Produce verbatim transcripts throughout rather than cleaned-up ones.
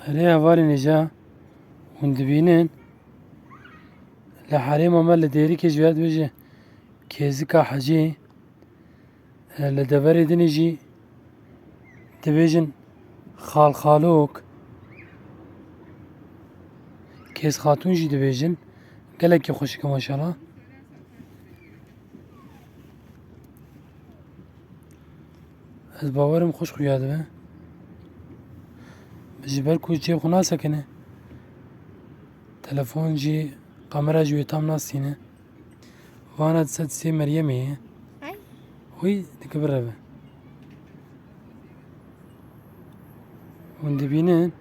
Erê hevalên hêja hûn dibînin, li herêma me li Dêrikê jî ya dibêje Kêzika Hecî, li deverê dinê jî dibêjin Xalxalok, Kêzxatûn jî dibêjin. Gelekî xweşik e maşallah. Ez bawerim xweş xuya dibe. Ji ber ku çê xwe nasekine. Telefon jî, kamera jî wê tam nastîne. Vana di sed sê Meryemê ye. Ay. Wî dike bireve. Hûn dibînin,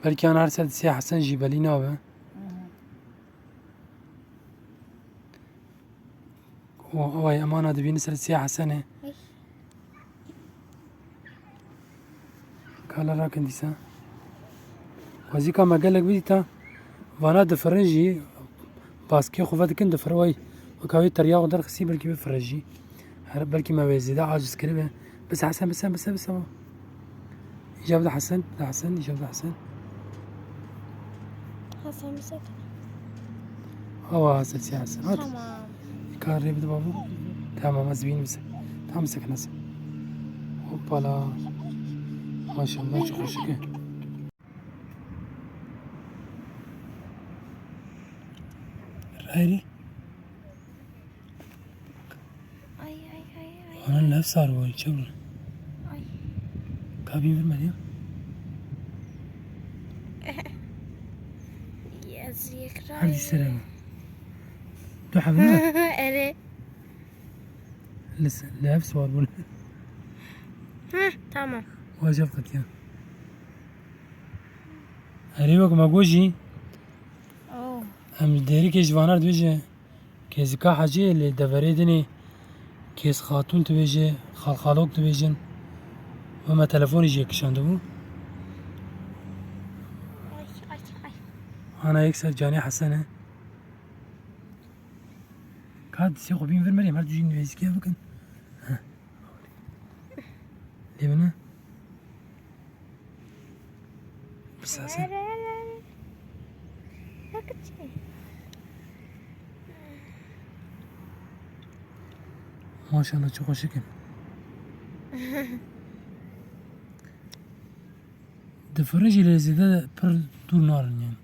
belkî an her sed sê Hesen jî belî nabe. Û ew ay emana dibînin ser Siya Hesenê. Kala rakin dîsa. Xwezîka me gelek bidîta. Vana difirin jî, baskê xwe vedikin difir. Way, weka wê teriya xwe derxisî belkî bifire jî. Her belkî me wê zêde aciz kiribe. Bise Hesen, bise, bise, bise. Îcab de Hesen, de Hesen, îcab de Hesen. Hesen bise. Awa Hesen, siyah Hesen. Hadi. Tamam. Kar rê bide babu. Tamam, ez bînim bise. Tamam, bise kenase. Hoppala. Maşallah, çok hoş ki. Hayri. Ay, ay, ay, ay. Ana lev sar bu, çabuk. Ay. Kabin vermedi ya. Yazık. Her düşsene. Du hevne. Ere. Lise, lev sar bu. Hı, tamam. Vacaf kat ya. Erê wek me got jî. Oh. Em Dêrikê ji vanar dibêje. Kêzika Hecî li deverê dinê Kêz Xatûn dibêje, Xalxalok dibêjin. Ve me telefonê jê kişandibû. Ay, ay, ay. Ana yek ser canê Hesen e. Ka disê xwe bîn vir merê, her du jî nivêzîkiya bikin. Heh. Lê bine. Bisase. Maşallah, çok hoşik in. Di firijê lê zêde pir dûr narin yani.